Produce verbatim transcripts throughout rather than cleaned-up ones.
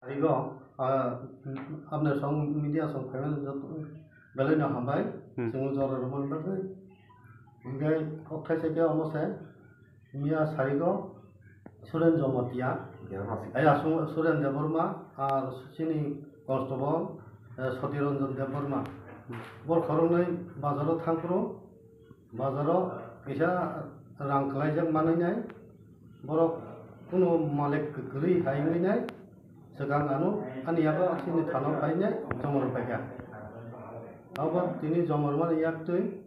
Sarigo, ah, apni song media song phaimani joto belai no hambai, Hmm. chwng jora rwmani bagwi. Hinkhe kok thaisa khe omo se, miya sarigo Suren Jomotia, Debbarma. Aya Su-, Suren Debbarma, ar chini constable, eh, Sotiranjan Debbarma. Hmm. Bor khoroknwi bazaro thangphuru, bazaro kisa rang kwlaijak manwi nai, borok kunu malik kwrwi hai wngwi nai, swkang ano ani yago chini thana phainai jomor paikha. Abo tini jomor mani yaktwi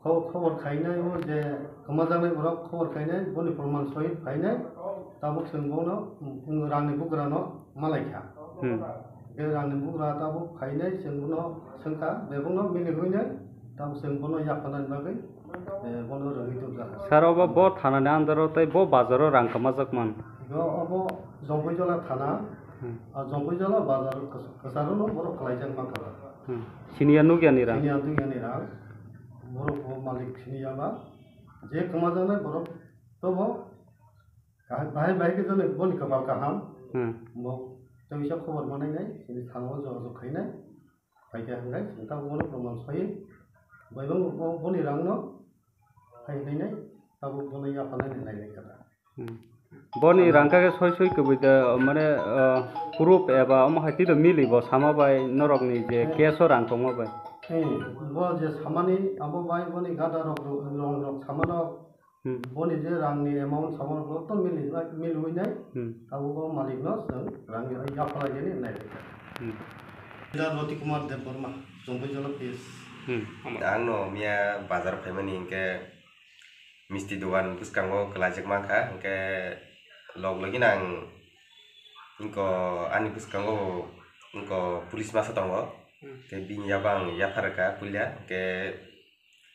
kho-, khobor khainai o je kwmajaknai borok khobor khainai boni proman sohit phainai, tabuk chwng bono, mm, rangni bugrano malaikha. Hmm. Be rangni bugra tabuk phainai, chwng bono swngkha, bebakno mili huinai, tabuk chwng bono yapharnani bagwi, eh, bono rwngwi tubjakha. Sir, obo bo thanani under-o tei bo bazaro rang kwmajak man? Bo obo Jompuijola thana, Hmm. ah, Jompuijola bazar kwch-, kwcharo no borok kwlaijak mankha. Hmm. Siniya nukya ni rang? Siniya nukya ni rang. Borok bo malik siniya ba. Je kwmajaknai borok tobo Kaham, bahai bahai khe jone boni kwpal kaham. Hmm. Bo tei bisa khobor manai nai, chini thana o jogajog khainai. Phaikhe hwnkhai chwng tabuk bono proman soiwi. Bai bo, bo, boni rangno hai hwnwi nai, tabuk bono yapharnai nai nai kha. Hmm. Boni rang kha khe soi soi kwbui da, mane, ah, proof eba omo hai twi do mili bo sama bai norokni je Eh. case o rang tongma bai. Eh, bo je samani abo bai boni gada rok, rong rok samano Hmm. Boni je rangni amount samo bo to mili, miliwi nai. Hmm. Abo bo malikno chwng rangni yaphalai jani nai. Hmm. Da Roti Kumar Debbarma, Jompuijola P S. Hmm. Ang no miya bazar phaimani hinkhe misti dogan bwskango kwlaijak mankha, hinkhe log logino ang inko ani bwskango inko police masa tongo. Hmm. Hinkhe bini yago ang yaphar rwkha puila, hinkhe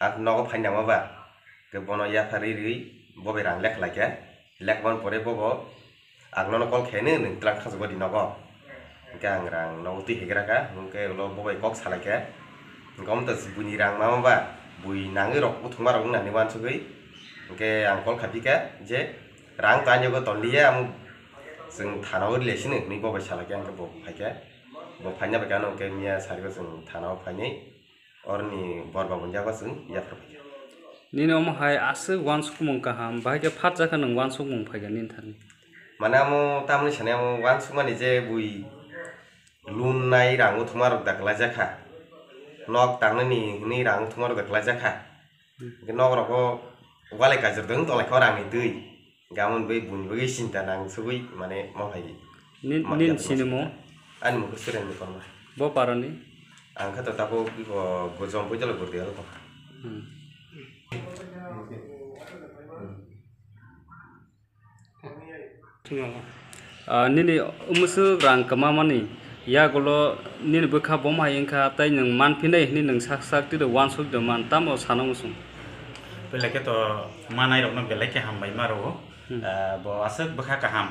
Ang nogo phaina ma ba, ke bono yapharwi rwi, bo bai rang lekha laikha, lekha man pore bobo, ang nono call khaino nwng twlang thangsa badi nogo, hwnkhe ang rang nogo twi hegra kha, hwnkhe ulo bo bai kok sa laikha, hwnkhe omo to buini rang ma ma ba, bui nangwi rok buthung ma rok wng nani uansugwi, hwnkhe ang call kha phi kha je rang to ani yago ton liya, ang chwng thana o rwlai sino hwnwi bo bai sa laikha, hwnkhe bo phai kha, bo phaina bai khe ano hwnkhe miya sari o chwng thana o phainai. Oroni bor babuni yago chwng yaphar phaikha. Nini omo hai aswk uansukmung kaham, bahai khe phatjakha nwng uansukmung phaikha nini thani. Mane amo tamni sani amo uansukmani je bui loan nai rang uthuma rok da kwlaijakha. Nok tangnani hwnwi rang uthuma rok da kwlaijakha. Hmm. Hwnkhe nok rogo walai kaitor dwng tonglaikha o rangni twi. Gamon bai buini bagwi chinta nang sugwi mane ma phaidi. Nin, ma nin sini mo? Ani mukhe Suren Debbarma. Bo parani? Ang khe to tabo bo, bo Jompuijola Gurdial ko. Hmm. Ah, nini umusuk rang kwmamani yagulo nini bwkha bom hai wngkha tei nwng manphinai hwnwi nwng sak sak twi uansuk de man tamo sana muchung. Belai khe to manai rokno belai khe hambai ma rwo. Hmm. Ah, bo aswk bwkha kaham.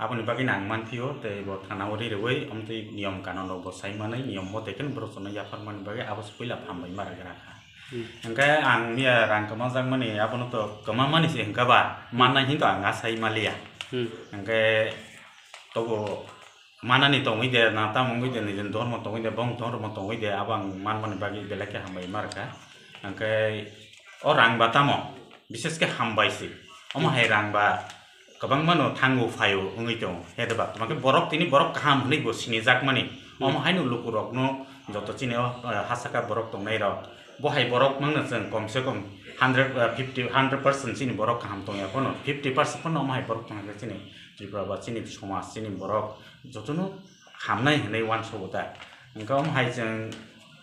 Aboni bagwi no ang manphio, tei bo thana o ri rwui, omtwi niyom kanon rok bo sai manwi, niyom mote khe borok chwngno yapharmani bagwi abo se puila phambai ma rwkha. Hmm. Hwnkhe ang miya rang kwmajakmani, abono to kwmamani se hwnkha ba, mannai hinto ang asai maliya. Hmm. Hwnkhe tobo manani tongwi de, na tamo wngwi de, nijini dhormo tongwi de, bong dhormo tongwi de, abo ang manmani bagwi belai khe hambai ma rwkha. Hwnkhe o rang ba tamo, bises khe hambai se. Omo hai rang ba kwbangma no thango phaio wngwi tongo. He de ba, tamo khe borok tini borok kaham hwnwi bo sinijakmani. Hmm. Omo haino lukurokno joto chini o, eh, ha saka borok tongnai rok. Bo hai borok mangno chwng kom se kom hundred, eh, fifty, hundred percent chini borok kaham tongya phano, fifty percent phano omo hai borok tongya khe chini Tripura ba chini somaj, chini borok jotono hamnai hwnwi uansugo ta. Hwnkhe omo hai chwng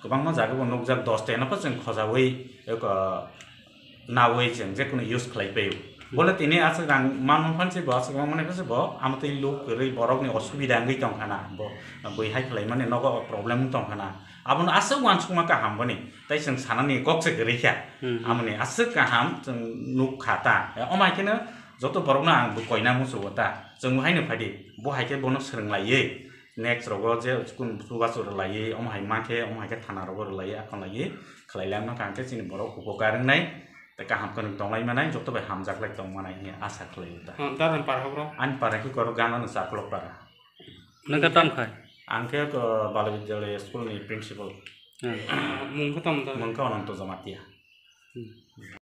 kwbangma jaga bo nukjak, dos teno pho chwng khojaui, eko, naui chwng jekunu use khlai paio. Bole tini aswk rang manma phansi bo, aswk rang manma phansi bo, amotwi luk kwrwi borokni osubida wngwi tongkha na, bo bui hai khlaimani nogo problem wng tongkha na. Abono aswk uansukma kaham boni, tei chwng sanani kok se kwrwi kha. Hmm. Amoni aswk kaham chwng nuk kha ta. Omo hai kheno joto borokno ang bo koina muchugo ta. Chwng bo haino phaidi, bo hai khe bono swrwng laiwi. Next rogo je chukun chubachu rwlaiwi, omo hai mankhe, omo hai khe thana rogo rwlaiwi, akhon laiwi, khlai lai mankha, hwnkhe chini borok upokar wngnai, tei kaham khe tong lai manai, joto bai hamjak lai tong manai hwnwi asa khlai o ta. Hmm, Daran para bro? Ani para khe koro Gana no Chaklok para. Nang khe tam khai? Ang khe, uh, Bala Vidyalaya school ni principal. Hmm. Mung khe tamo da? Mung khe Ananto Jamatia. Hmm.